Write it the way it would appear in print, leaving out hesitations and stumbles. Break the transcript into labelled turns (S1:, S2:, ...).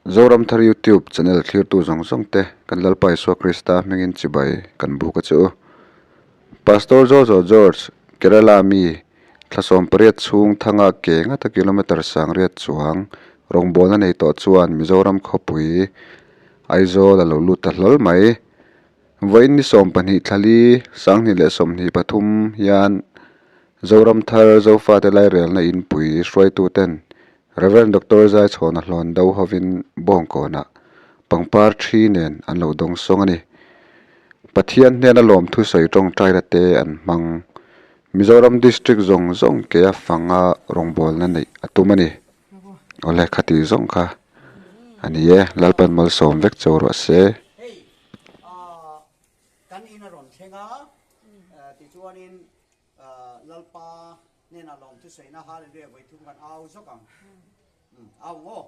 S1: Zoramthar YouTube channel thlirtu zawng zawng te kan Lalpa Isua Krista hmingin chibai kan buk a che u. Pastor Jojo George, Kerala mi, thla 18 chhung thanga ke ngata kilometre 90 chuang rawngbawlna nei tawh chuan Mizoram khawpui Aizawl a lo lut ta hlawl mai. Vawiin ni 12 thla li 2023 hian Zoramthar Zofate Lairelna Inpui hruaituten Rev. Doctor Zaichhawna hlawn do hovin Bawngkawnah pangpar thi nen an lo dawng sawng a ni. Pathian hnena lawmthu sawi tawngtaina te an hmang. Mizoram District zawng zawng kea fanga rawngbawlna neih a tum a ni. Awle khati zawng kha a ni e, Lalpan malsawm vek cho rawh se.
S2: Hei kan in a rawn thleng a, tichuanin Lalpa hnenah lawmthu sawiina Hallelujah vawi thum kan au zawk ang. Au maw?